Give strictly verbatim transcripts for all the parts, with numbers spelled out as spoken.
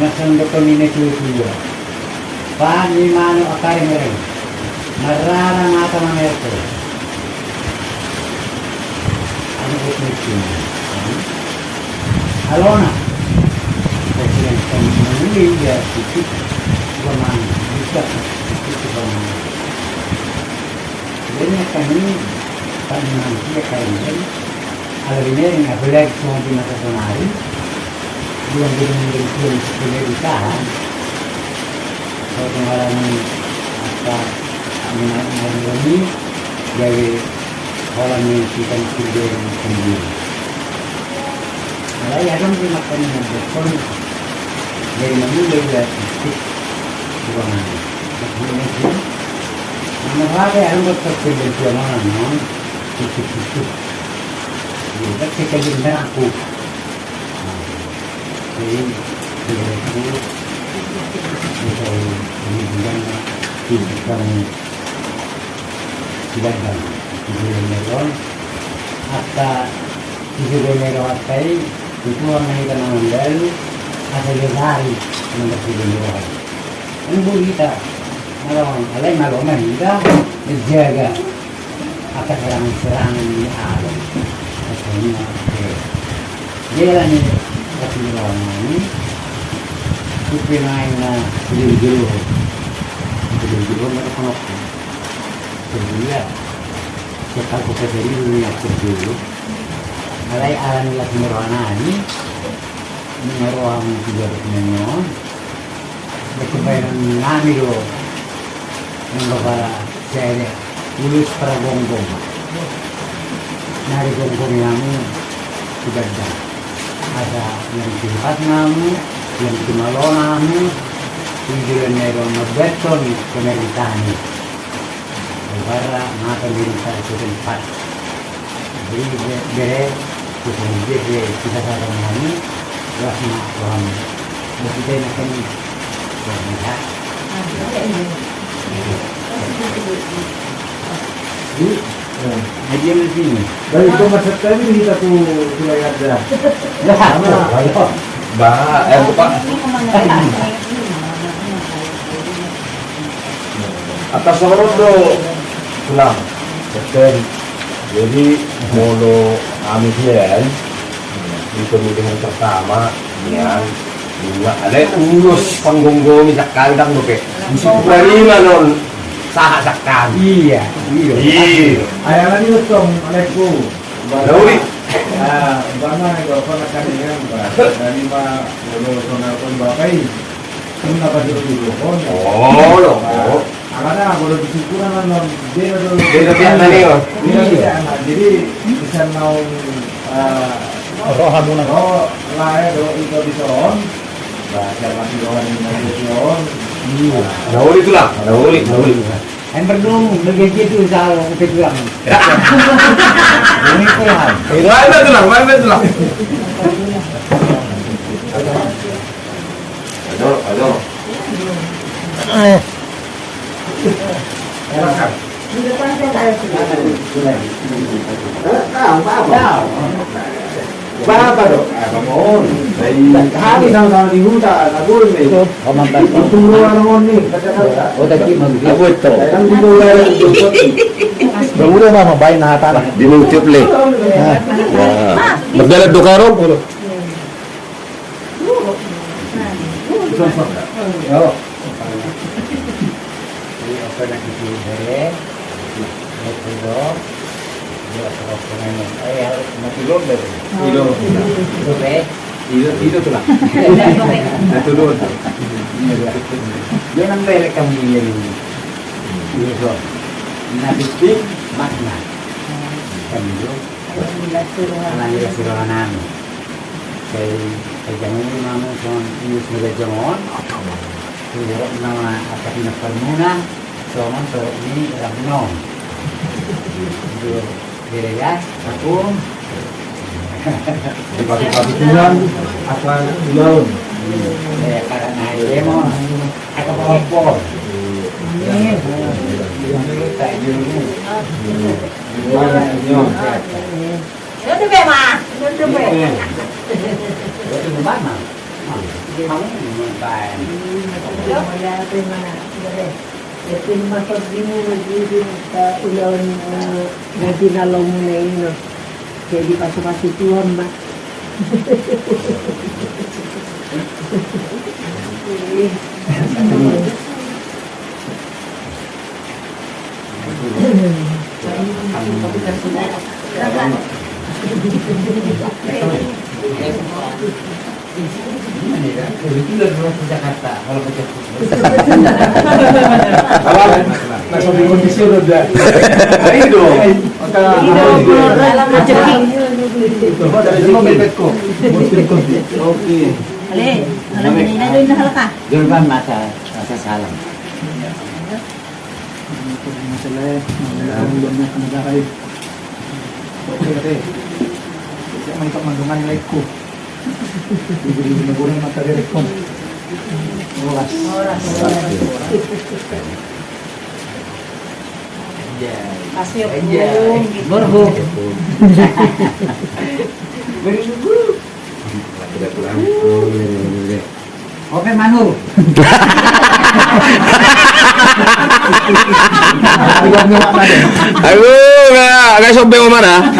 Ima songon dohonon ni na tuatua. Pahan ni manuk angka ari mereng. Marrara mata mamerto. Anu, bos miskin. Alona. Presiden kan menuli dia titik. Dua manuk. Bisa titik dua manuk. Jadi kan ini, kan manusia kan ini. Ala bini, apalagi songon di masa sonari, dia jadi menjadi sekolah di sana. Kalau mengalami apa, mengalami ini, jadi orang yang kita kerja sendiri. Alai adong di makanan yang betul, jadi menunda dia titik ruangan. Maksudnya sih, mana ada yang betul kerja ruangan, non? Titik-titik. Jadi, kan kita jadi aku. Nah, jadi, jadi aku, jadi, jadi, jadi, jadi, Sibandang, di bulan Meron, angka di bulan Meron angka i, itu orang kita mangandalu, asa dia lari, nomor di bulan Meron. Kan bu kita, malam, alai malam kita menjaga angka serangan-serangan ni alam. Pokoknya, oke. Dia lah ni, kasih ruangan ni, itu main na, jujur-jujur. Jujur-jujur, mereka kenapa? Sebenarnya, sekali kita jadi dunia kerja dulu. Alai alam ni las merohanami, meroham juga dengan nyon. Berkebaikan nami do. Yang bapak saya dia, ulos paragonggong. Nari gonggong nami, sudah dah. Ada yang tingkat nami, yang timalo nami, tujuan nero mabeton pemerintahan. Bara mata minta setempat. Jadi be-, bere, kita bere, kita sadar nami, ras ma Tuhan. Jadi kita ini kan, ya, bisa. Jadi, eh, media di sini. Baik, itu maksud kami kita tuh, tuh ya ada. Ya, sama. Ba, eh, bukan. Atas horor do, Tulang. Betul. Jadi, molo ami sian, di pemilihan pertama, nian, bunga, ada ulos panggonggomi sakali dang dope. Musim kuarima non, sahat sakali. Iya, iya. Iya. Ayah lagi utong, alekku. Dauri. Ah, umpama, umpama kan ini kan, Pak. Dari ma, molo sonal pun bapak ini. Kan dapat dulu dulu, kan? Oh, lo. Nah, karena boleh disyukur sama non, dia tuh. Dia tuh biasa nih, oh. Dia tuh biasa. Jadi, bisa naon, eh, roha muna. Oh, lah ya, do, itu bisa on. Nah, siapa sih roha ini, nanti bisa on. Iya. Dauri tulang, dauri, dauri. Yang perlu, lebih gitu, kalau lebih kurang. Ini kurang. Mana tulang, mana tulang? Bapa do. Kami sama-sama di huta, na boleh. Itu keluar ngoni. Aku itu. Kan di luar itu. Udah mah main tanah. Di YouTube le. Berjalan dua karung. Sai, sai jangan dulu manu songon ius ni gajangon. Sudorok nama apa tina parmuna songon torok ni rambunon. Ido bere ya, aku. Dipasupasu Tuhan apa ulaon. Eh, karena dia mau apa kompor. Ini tak dulu. Ini. Ino dope, Ma. Ino dope. Ino dope, Ma. Ino dope, Ma. Ino dope, Ma. Jadi, maksudnya, jadi, ulaon, eh, jadi nalong mulai ino. Jadi, pasu-pasu Tuhan, Ma. Oke. Jurban masa, masa salam. Masalah, masalah, masalah. Oke, oke. Saya main mandungan like-ku. Di, di, di, di, mata direkon. Horas. Horas. Kasih, Om. Borgo. Very good. Oke, Manu. Aduh, nggak, nggak sobek mau mana?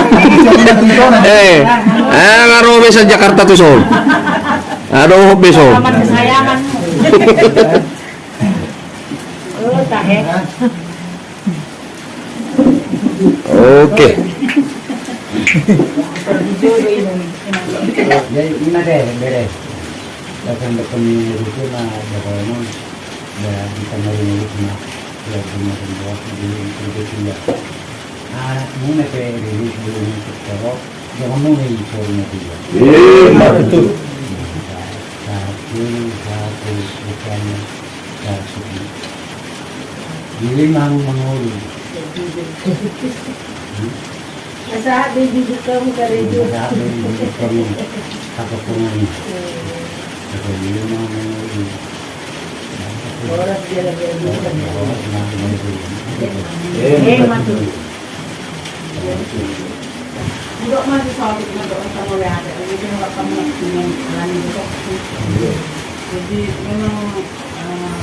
Eh, eh, nggak robek sa Jakarta tu son. Aduh, beso. Halaman kesayangan. Oh, tahe. Oke. Jadi, ini deh, beres. Datang ke pemilik itu mah, ya, kalau emang, ya, bisa ngurus mah, ya, cuma semua, jadi, itu dia. Anak muna pe rilis dulu untuk terus, jangan muna yang suruh dia. Iya, betul. Satu, satu, bukan. Jadi mang mangolu. Masa di bibir kamu kali itu. Masa di bibir kamu. Apa pun. Jadi mang mangolu. Orang dia lagi. Eh, mati. Udah mati sawit, udah mati sama ya, ada. Ini dia orang kamu nak punya alani besok. Jadi memang, eh,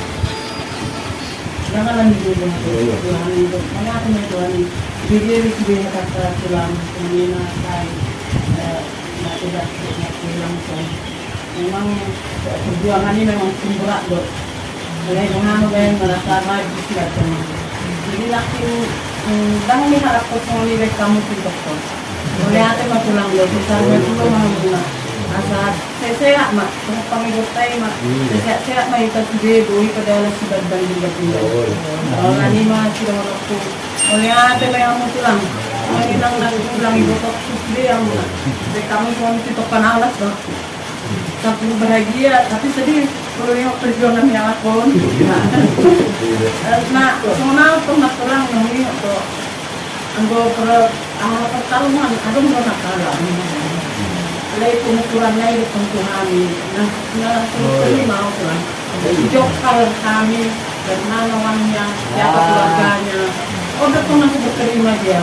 janganlah dulu, Tuhan itu. Mana aku mau Tuhan ini. Jadi dia di sini kata tulang, ini nak saya, eh, nak tidak, nak pulang, Tuhan. Memang perjuangan ini memang sumberat do. Mulai menganu baen merasa maju sudah teman. Jadi laki, mm, dang ni harap kosong ni baik kamu sih dokter. Mulai ate ma tulang do, susah ma dulu ma hamuna. Asa sehat ma, terus kami gotai ma. Sehat-sehat ma ita sudah boi pada alas sudah dan juga tinggal. Kalau nani ma sudah waktu. Mulai ate ma yang mau tulang. Mulai nang nang tulang ibu kok sudah yang mana. Baik kamu suami sih topan alas do. Tapi bahagia, tapi sedih. Kalau nengok perjuangan yang lakon. Nah, songon au tong na tulang nengok tu. Anggo per, ah, pertarungan, adong do na kalah. Alai pengukuran na i do tong tu hami. Nah, na, terus terima au tulang. Jokal hami, dan mana uangnya, siapa keluarganya. Oh, betul masih berterima dia.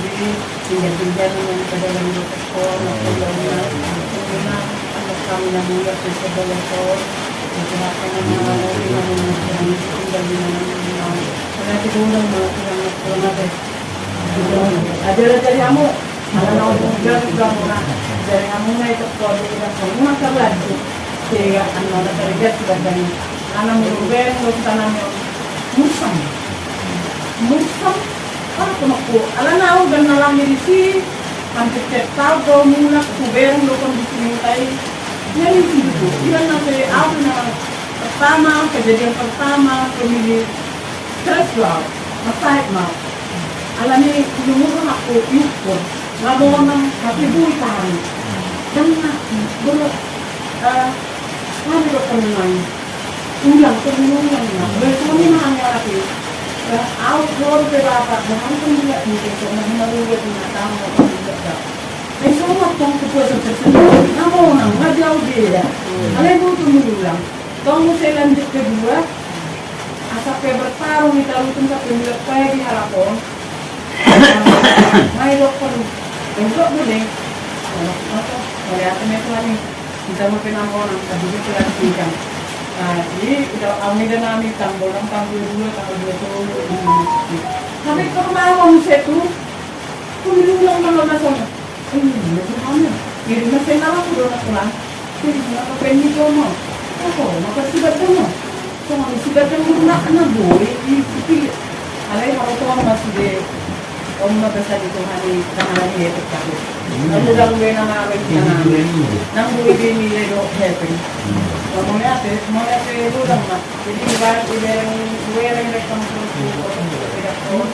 Jadi, tinggal-tinggal memang pada dalam dokter, dokter, dokter, anak kami yang mulia, dokter, dokter, dokter, tinggal di mana, mana. Karena kita udah mau pulang, pulang apa ya? Ajar-ajar hamu, ala na umur dan sudah murah. Ajar hamu na itu kalau kita semua terlanjur. Sehingga anu na terjadi sebagian. Karena murung beng, murung tanam yang musang. Musang, apa kena ku? Ala na au dan na lahir di si, hampir tiap tahun kau mulak, ku bereng do kondisi ni huta i. Jadi di situ, dia na pe, au na pertama, kejadian pertama, pemilih Terus do au, marsahit ma au. Alani i umur aku iukur, lamonang, tapi bui tahan. Dan na, ber-, eh, kami do pernah ulang, pernah ulang na. Bersuami na hanya lagi. Eh, au keluar ke bapak, jangan pun dia mungkin pernah menaruh dia punya tamu atau tidak. Eh, semua tong ketua seperti itu. Lamonang, nggak jauh beda. Alai butuh mengulang. Tong muse lanjut kedua, asa pe bertarung i tarutung sampe mulak pe di halak on. Mai dokon, "Dok, dok, dok, dok." Mauliate ma i tu hami. Hita ma pe na monang, tadi pe pelatih kan. Nah, jadi udah au mida nami tanggal enam, tanggal dua, tanggal dua puluh. Sampe ke rumah muse tu, tu di rumah mama masuk. Eh, iya, iya, iya. Iri na sena aku dona pulang. Jadi, kenapa pengen itu, Mama? Apa? Maka sudah dong. Sama sudah dong, nak, nak, boy, di, di, alai, harus tuh masih deh. Om na basa di Tuhan di tangan dia tetap. Aku udah gue nama apa di tangan. Nang gue di nilai dok happen. Mau lihat ya, mau lihat ya, gue udah, Mak. Jadi, ibarat ibereng, ibereng rekam terus, ibereng terus.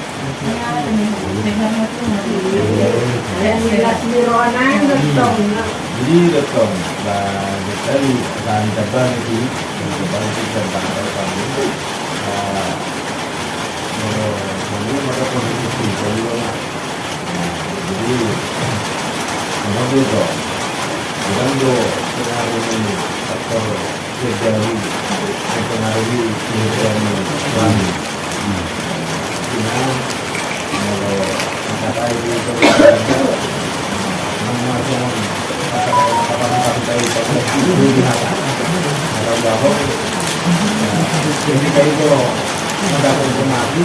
Jadi, datang, nah, jadi, tadi, kami terbang itu, terbang itu, terbang, terbang itu. Nah, kalau, kalau maka positif sih, kalau, nah, jadi, kenapa itu? Bilang tuh, pengaruh ini, faktor Jadi, mempengaruhi kehidupan suami. Cuma, kalau kata itu, memang semua kata-kata, kata-kata itu, itu binatang. Kalau bahwa, jadi, kalau itu mendapat informasi,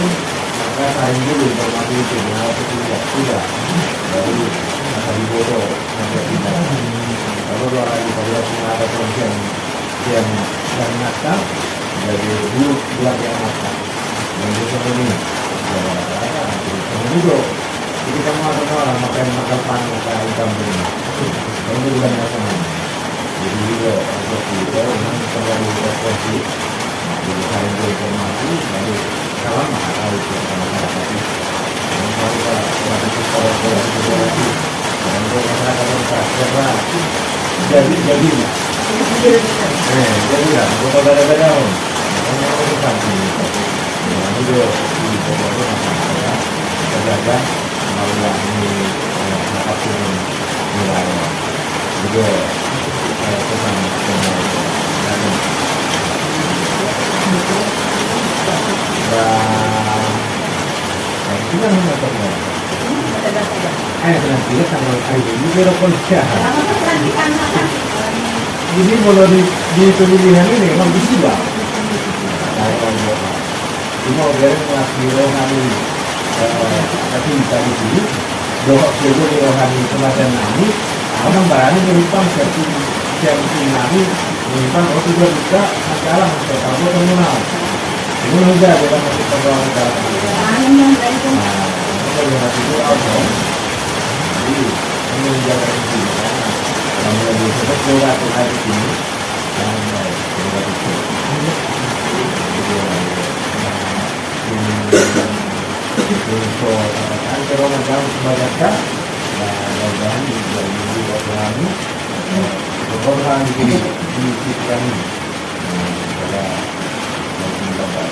maka saring dulu informasi itu, benar atau tidak, tidak. Jadi, kata dibodoh, kata tidak. Kalau dua kali, kalau ada konsep, Sian, sian nakal, jadi dulu dua dia nakal. Jadi, jadi, jadi, jadi, jadi, kamu ada orang makan, makan pan, makan ikan pun. Kamu juga nggak sama. Jadi, juga, untuk kita, memang terlalu depresi. Jadi, saya juga informasi, jadi, kalau mahal, itu, sama-sama. Jadi, jadi, eh, jadi lah, gua kagak ada daun. Makanya aku tuh kan sini. Jadi, gua di pokoknya masalah ya. Terjaga malu ini, eh, apa sih ini? Nilai. Juga, eh, pesan, eh, dan, eh, itu kan motornya. Eh, penampilan sama kayu ini, dia rokok. Jadi, kalau di, di pemilihan ini, memang di sini, Bang. Nah, kalau dia, cuma biar ngasih rohani, eh, tapi tadi dulu, dohot juga di rohani kematian nami, orang barani merupakan siap, siap nami, merupakan waktu dua juta, masalah, masalah, apa, teman. Ini udah, bukan masuk ke ruang dalam. Nah, ini kan lewat itu, apa? Jadi, ini menjaga diri, ya. Yang lebih cepat, lewat, lewat di sini. Yang baik, lewat itu. Jadi, ya, ya. Nah, ini, ini, so, katakan, kalau nggak tahu, sebagai kan, nah, mudah-mudahan bisa menjadi waktu kami, eh, berkorban di, di, di kami. Nah, pada, pada,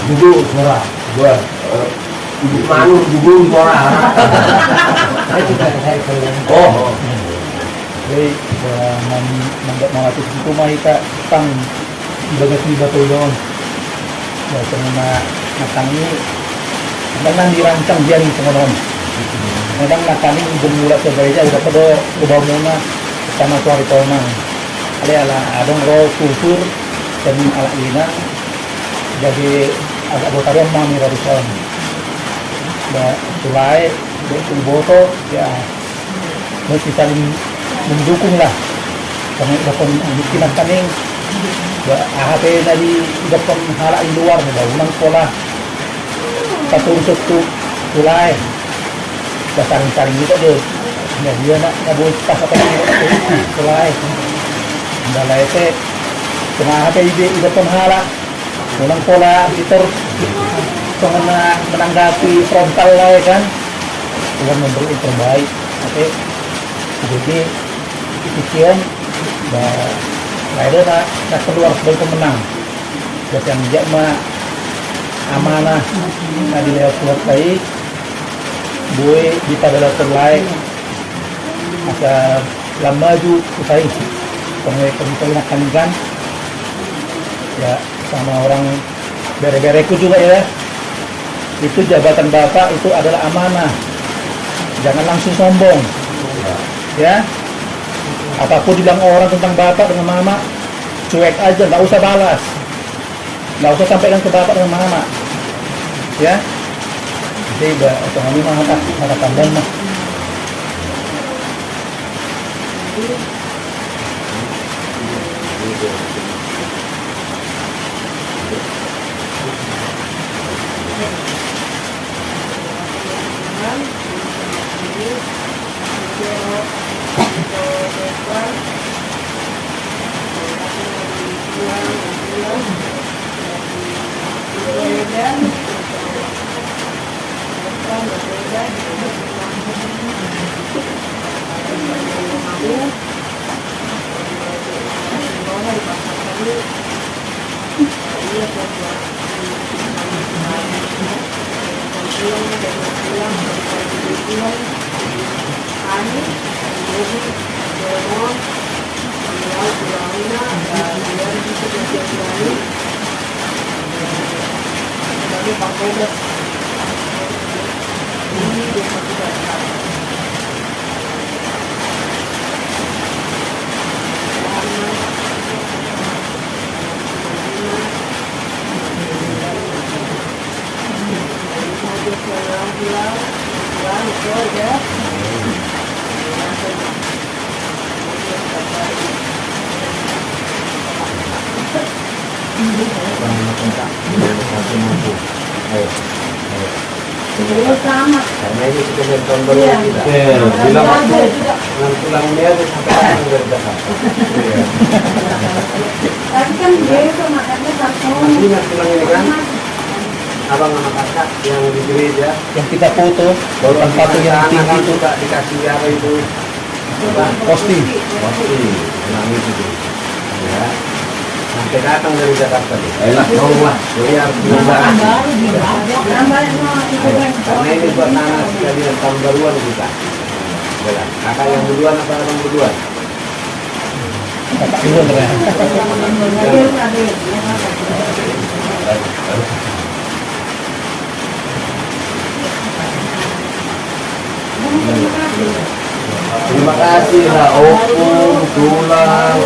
Duduk, suara. Dua. Duduk manuk, duduk, suara. Oh. Jadi, eh, mem-, mem-, memacu situ mah hita tang di bagas ni batu on. Ya, songon na, na tang i, memang dirancang dia ni songon on. Memang na tang i dung mulak tu gareja, udah kedo, udah muna, sama suari tonang. Ada ala, adong ro susur, dan ala ina, jadi agak botaran mami ro di son. Ba, tu lae, ba, tu boto, ya, mesti saling mendukung lah. Karena idokon anak-anak tani, ba, aha pe na diidokon halak di luar, ba, unang pola taturus tu, tu lae. Ba, saling-saling i do. Nah, dia nak, nak boleh pas apa tu, tu lae. Ba, lae pe, cuma aha pe ide, idokon halak. Unang pola ditor songon na menanggapi frontal lah, ya kan? Tuhan memberi yang terbaik. Oke. Jadi, di sisi on, ba, lae do na, na keluar sebagai pemenang. Jadi, yang dia ma amanah, na dilehon Tuhan tadi, boi dipadalahon lae, asa lam maju, usaha i. Pengawasan usaha i nangkaningan. Ya, sama orang bere-bereku juga ya. Itu jabatan Bapak itu adalah amanah. Jangan langsung sombong. Ya. Apapun dibilang orang tentang Bapak dengan Mama, cuek aja, nggak usah balas. Nggak usah sampaikan ke Bapak dengan Mama. Ya. Jadi, ba, otonomi mah, hata, hata tambahan mah. Ayo, ayo. Ini sama. Karena ini kita dari tahun baru. Iya. Kita. Iya, bilang waktu enam bulan ini aja sampai datang dari Jakarta. Iya. Tapi kan dia itu makannya satu. Masih ingat tulang ini kan? Abang sama kakak yang di gereja. Yang kita foto, kalau tempat yang tinggi itu. Suka dikasih apa itu? Posting. Posting. Nah, itu tuh. Ya. Sampai datang dari Jakarta tuh. Enak dong, Wak. Jadi harus nambah. Karena ini buat anak sekalian tahun baruan kita. Kakak yang duluan apa abang duluan? Kakak duluan, ya. Terima kasih lah, Opung, Tulang.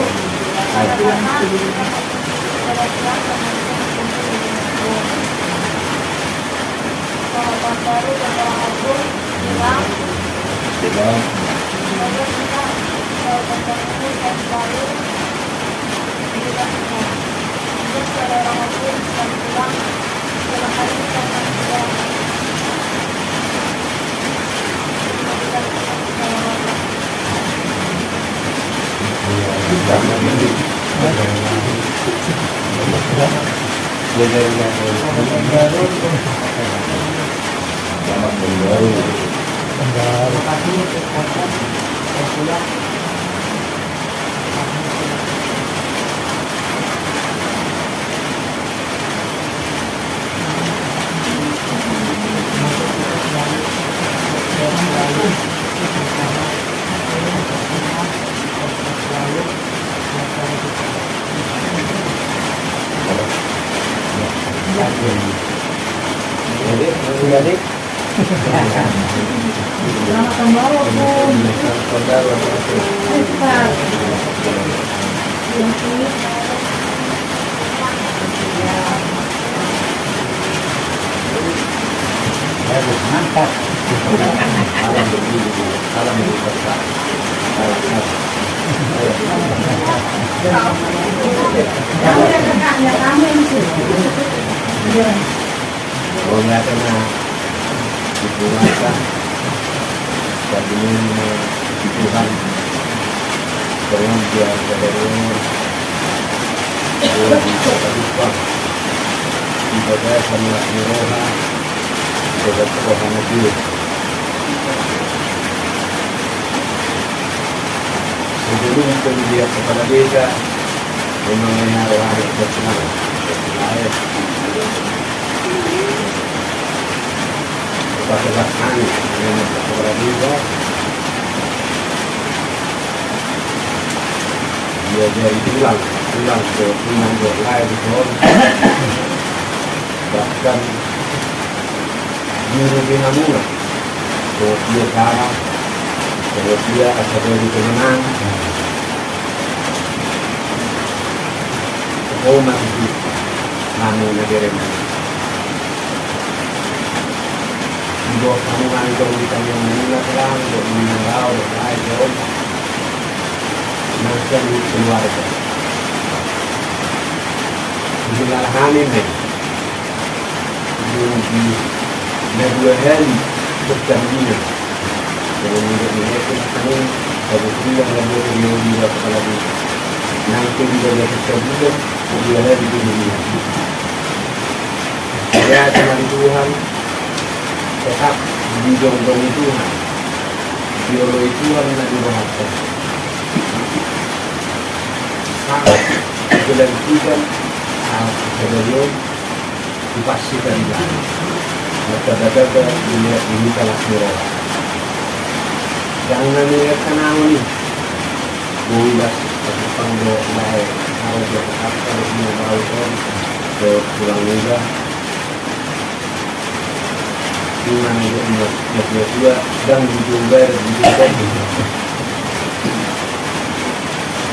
Jadi, jadi, Selamat tahun baru, Om. Selamat tahun baru, Om. Bagus, mantap. Salam dulu, salam dulu. Mauliate ma di Tuhanta, pardenggan ma di Tuhan, songon dia sadari on, di bagasan las ni roha, dohot roha na jolo. Sebelum pemilihan kepala desa, memang haro-haro kekurangan. Kepala desa, diajari tulang, tulang, tulang, tulang, tulang, bahkan guru di hamuna, songon dia cara, songon dia asa boi di pemenang. Ho ma di hami na bereng. Di bawah hamu hami tong di kami yang meninggal terang, untuk meninggal, untuk lain, untuk nasihat di keluarga. Di hami, men. Di, di, na dua hali pertandingan. Jadi, menurut saya, itu kan bagus juga, na dua hali di luar kepala desa. Nanti di bagasan sabulan, dua hali di dunia. Ya, sama di Tuhan, tetap dijongjongi Tuhan. Dioloi Tuhan, na dirohakon. Sangat dijalankan, sangat dijalankan. Dipastika di bawah. Maka gagal di, di kelas niro. Jangan melihat kanangan ini. Boi las, tapi pang do lae, harus dia tetap harus mau bau on, ke tulang muda. Di mana dia, dia, dia, dia, dan di Jumber, di Jumber.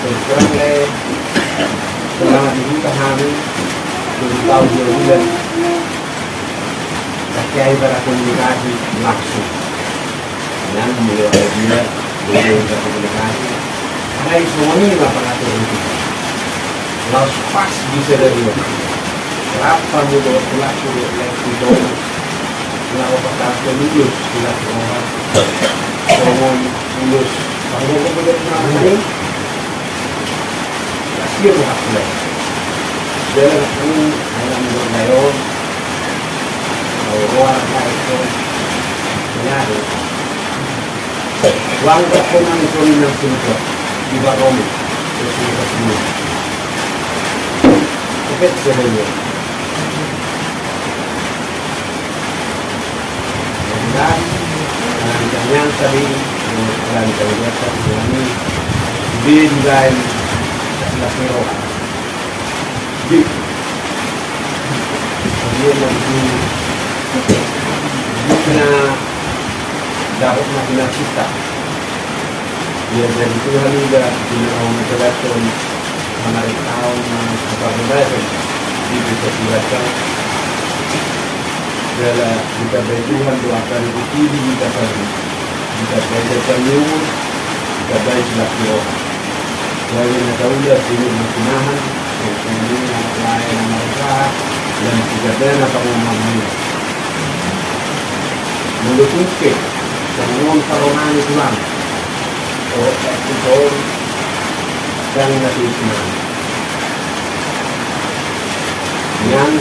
Terus terang, eh, selama di hutan hari, tujuh tahun, dua bulan, pakai air bara komunikasi langsung. Nang mulai dia, mulai berkomunikasi. Karena itu semua ini nggak pernah turun. Laos pas bisa dari dia. Kenapa mudah pelaku itu? Kenapa perkara lulus? Kenapa orang ngomong lulus? Kalau gue punya pengalaman ini, Sir, hak le. Dalam ini, dalam berdayon, kalau orang lain pun menyadu. Uang tak pernah mencoba yang sini, di Baromi, di sini, di sini. Oke, sebenarnya. Jadi, nah, di tengah tadi, eh, orang di tengah tadi, di, di lain, sebelah kiri. Di. Jadi, nanti, di tengah dapat mati nasib tak. Diajari Tuhan juga, di tengah orang tergantung, mana tahu, mana seperti itu, di bisa dibaca. Jala ditandai Tuhan doa kami di sini, ditandai, ditandai, ditandai umur, ditandai silas ni roha. Jala na taula sini masinahan, yang penting anak lain, anak usaha, dan tidak ada apa mau. Molo tuke, jangan mau kalau nangis ulang. Oh, eh, itu, jangan lagi senang. Nang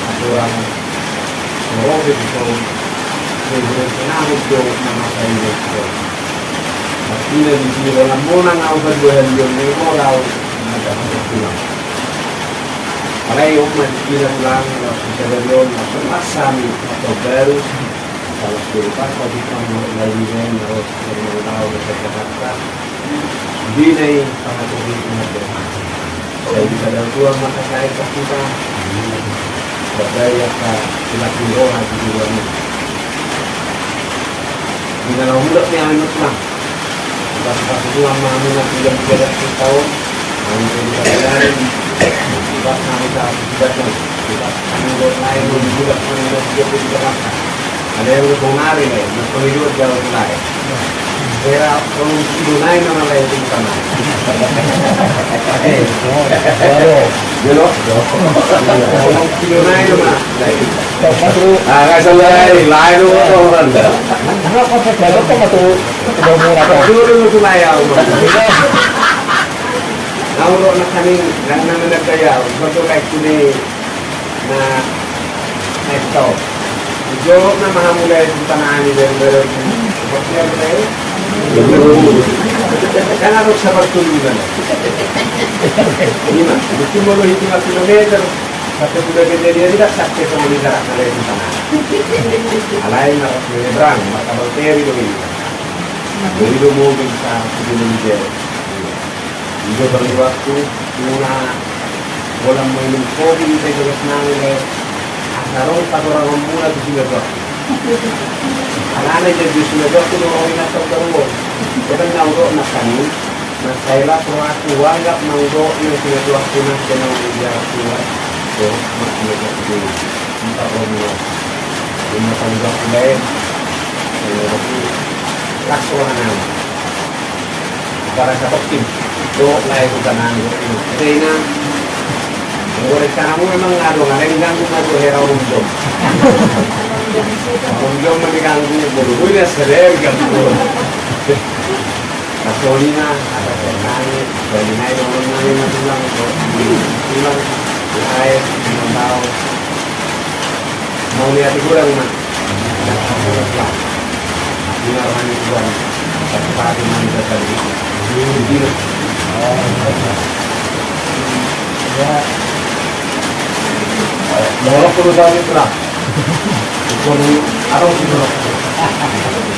aturan sorong pe tu son, sebenarnya nahut do na masa ini tu son. Artina di sini dalam monang au kan dua hari on ni mau rau. Alai on ma di sini ulang, na sadari on na terpaksa ni atau baru. Kalau sudah pas, kalau kita mau lagi main, harus mau tahu ke Jakarta. Di na i pangatur di Tuhan. Sai bisa dalam Tuhan maka saya tak kita. Bapak ya, Pak, kita tinggal di luar. Di dalam mulut ni anak mah. Pas pas Tuhan mah, anak tiga tiga belas tahun. Anak tiga belas tahun. Pas anak tiga belas tahun. Pas anak dua lain, dua belas tahun, dua belas tahun. Ada yang udah mau nari nih, mau pergi dulu jauh mulai. Kira tolong tidur naik nama lain itu bukan naik. Oke, waduh. Belok. Tolong tidur naik nama lain. Ah, nggak salah, lain lu orang. Enggak, kok saya belok, kok nggak tuh? Udah mau apa? Dulu, dulu tuh layar. Nah, orang nak kami, yang namanya gaya, betul kayak gini. Na, eto. Jolo na mahamulai tu tanah ni dari baru. Seperti apa ya? Kan harus sabar dulu kan. Ini mah, itu mau hitung kilometer. Satu sudah kejadian tidak sampai sama di jarak mulai tu tanah. Alai harus menyeberang, maka bakteri dulu ini. Jadi dulu mau bisa sebelum dia. Ido bagi waktu muna bolan mainum kopi di tegelas nami le. Asa ro patorangon muna tu sila tu aku. Alana jadi sila tu aku do oi na tau tau. Kita nau do na kami. Na sai la pro aku anggap nau do na sila tu aku na kenal di dia aku. Yo, mak sila tu aku. Empat orang dua. Lima tahun dua aku lain. Langsung anak. Para sapokim do lae tu tanah do. Jadi na, anggo rencanamu memang ngadu ngaleng ganggu ngadu hera umum dom. Umum dom mani ganggu bodo bodo ya seder ganggu. Kasolina ada tenang. Jadi naik umum nami matulang do. Tulang lae. Mau lihat kurang mah.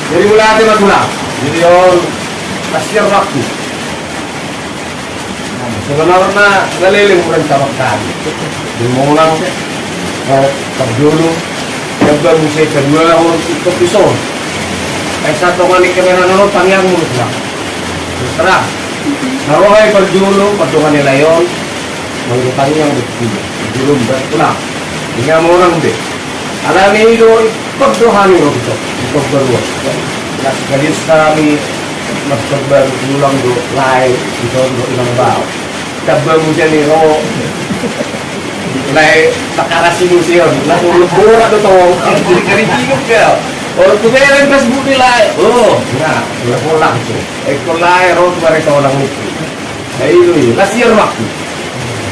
Jadi mulai aja mah tulang. Jadi on kasihan waktu. Sebenarna na leleng hurang cabang tadi. Di monang, eh, parjolo, jaba muse paduahon, ingkon dison. Eh, satongan ni kemenan on tangiang mulut na. Terserah. Na roha i parjolo, pardongan ni lae on, manggo tangiang do. Parjolo, bukan pulang. Inga monang be. Alani i do, ingkon do hami ro dison, ingkon baru. Las kali sami, mas terbaru pulang do, lae, dison do, inang bao. Tamba muse ni ro. Lae, pakarasi muse on. Lae, ulo borat do tong. Jadi kari bingung kau. Orang tu beren Facebook ni lae. Oh, nah, ulo bolat tu. Eko lae, ro tu bare tolong itu. Nah, itu, itu. Kasihan waktu.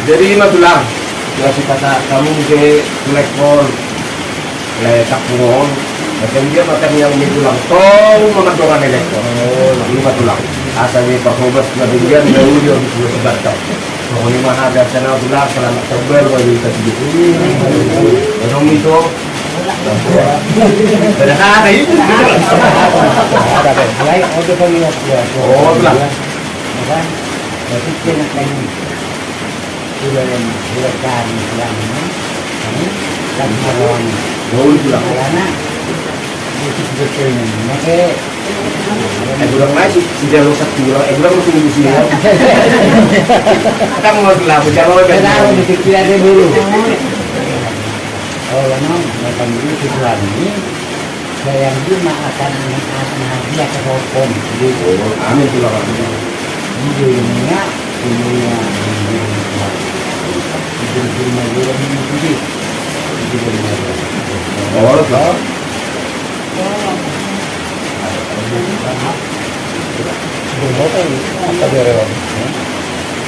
Jadi, ima tulang. Kasih kata kamu ke lekol. Lae, tak pungon. Macam dia makan yang ni tulang. Tong, makan dongan ni lekol. Ima tulang. Asa ni Pak Hobas, na demikian, na uli, orang tua sebatang. Pokoknya mah ada sana tulang, selamat tebal, wajib kita sedikit. Orang itu. Ada kata itu. Ada, ada. Lain, oh, dia kan lihat, ya. Oh, tulang. Apa? Berarti dia nak tanya. Sudah yang, sudah cari, sudah ini. Ini, kan, malam. Oh, tulang. Karena, itu sebetulnya, maka Eh, kurang naik sih, si Jalo satu, eh, kurang masuk di sini, ya. Kan mau gelap, Jalo kan. Kenapa di pikirannya dulu? Oh, memang, datang dulu ke Tuhan ini, saya yang dulu mah akan menghadiah ke sokong. Jadi, oh, amin, tulang, amin. Di dunia, dunia, dunia. Di dunia, dunia, dunia. Oh, tulang.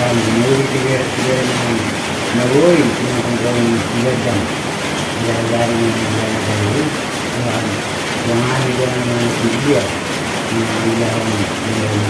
Tuhan, di mulu tiga tiga yang na boi, yang kongkong di ladang. Biar dari yang dia dari Tuhan, jangan jangan dia, yang dia yang dia yang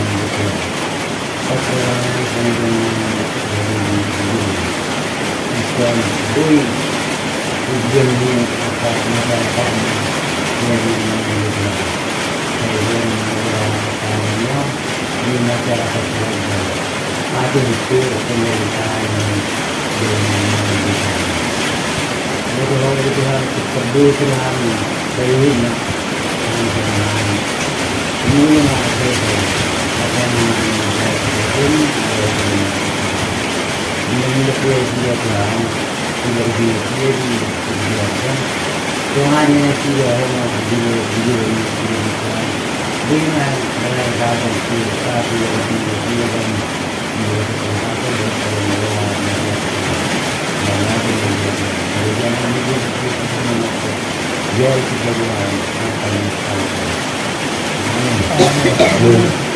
dia.